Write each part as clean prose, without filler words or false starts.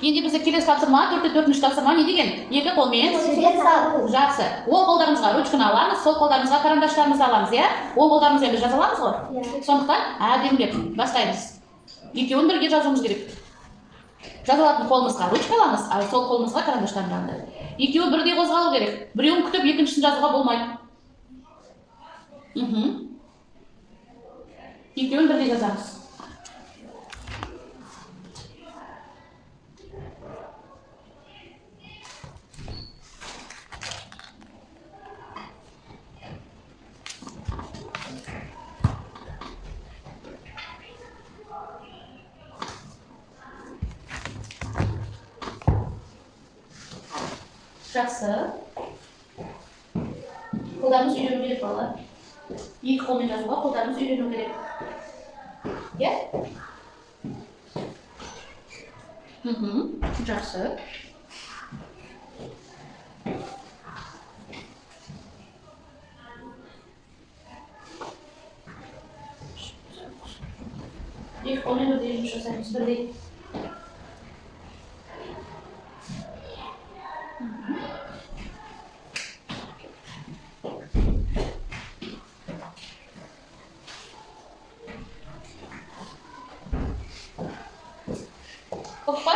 Енді бізде келесі тапсырма, төртте төртінші тапсырма не деген? Екі қолмен Сурет салу. Жақсы. Оң қолдарымызға ручканы аламыз, сол қолдарымызға карандаштарымызды аламыз, иә? Оң қолдарымызбен біз жаза аламыз ғой? Иә. Сондықтан әдемілеп бастаймыз. Екеуін бірге жазуымыз керек. Жаза алатын қолымызға ручка аламыз, ал сол қолымызға карандаштарды аламыз. Екеуі бірдей қозғалу керек. Біреуін күтіп, екіншісін жазуға болмайды. Екеуін бірдей жазамыз. Жақсы. Қолдарымыз үйрену керек, балалар. Екі қолмен жазуға қолдарымыз үйрену керек. Иә? Жақсы. Екі қолмен бірдей жұмыс жасаймыз, бірдей. Болды па?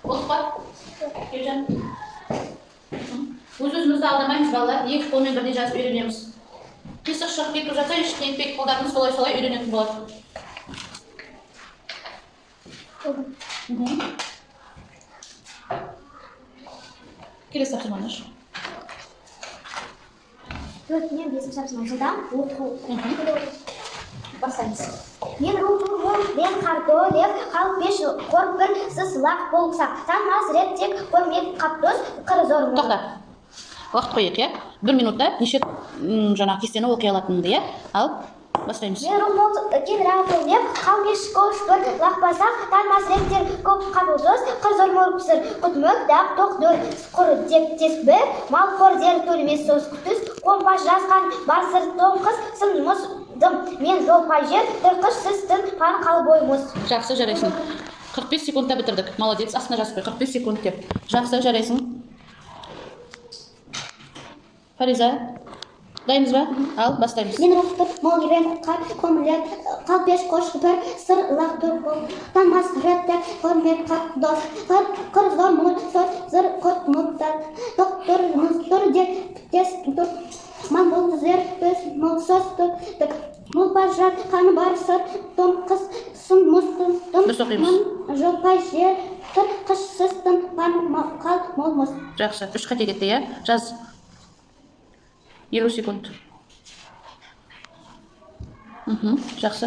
Болды па? Елжан? Өз өзімізді алдамаймыз, балалар. Екі қолмен бірдей жазып үйренеміз. Қисық шығып кетіп жатса, ештеңе етпейді, қолдарымыз солай-солай үйренетін болады. Келесі тапсырманы аш. Төртінен бесінші тапсырма. Жылдам оқу. Бастаймыз. Мен ру мен қардолев қал пеш қор бір сыз лақ болсақ. Танмас рет тек көмек қап дос қыр зор. Тоқта. Уақыт қояйық, иә? Бір минутта неше жаңағы кестені оқи алатыныңды, иә? Ал, бастаймыз. Мен ру мол кен ратолев қал пеш кош бір лақ басақ. Танмас реттер көп қабыл дос қыр зор мол сыр құтмөк дақ тоқ дөр құр тек тес бір мал қор зер төлмес сос күтіс компас жазған бар сыр тоң қыз сын мұз дым мен жол пай жер тырқыш сіз тын пан қал бой мұз. Жақсы, жарайсың. 45 секундта бітірдік. Молодец, астына жазып қой. 45 секунд деп. Жақсы, жарайсың. Фариза, дайынбыз ба? Ал, бастаймыз. Мен рухтыр мол рен қар көмілер қал пеш қош бір сыр лақ дөр бол танмас реттер көрмек қап дос қыр қыр зор мұр сор зыр құт мұттар тоқ тұр мұз тұр дер тес тұр мал бол зер төс мол сос тұр тік мол па жар қаны бар сыр том қыз сын мұз тын тым Дұрыс оқимыз. мың жол пай жер тұр қыш сыз тын пан қал мол мұз. Жақсы, үш қате кетті, иә? Жаз. 50 секунд. Жақсы.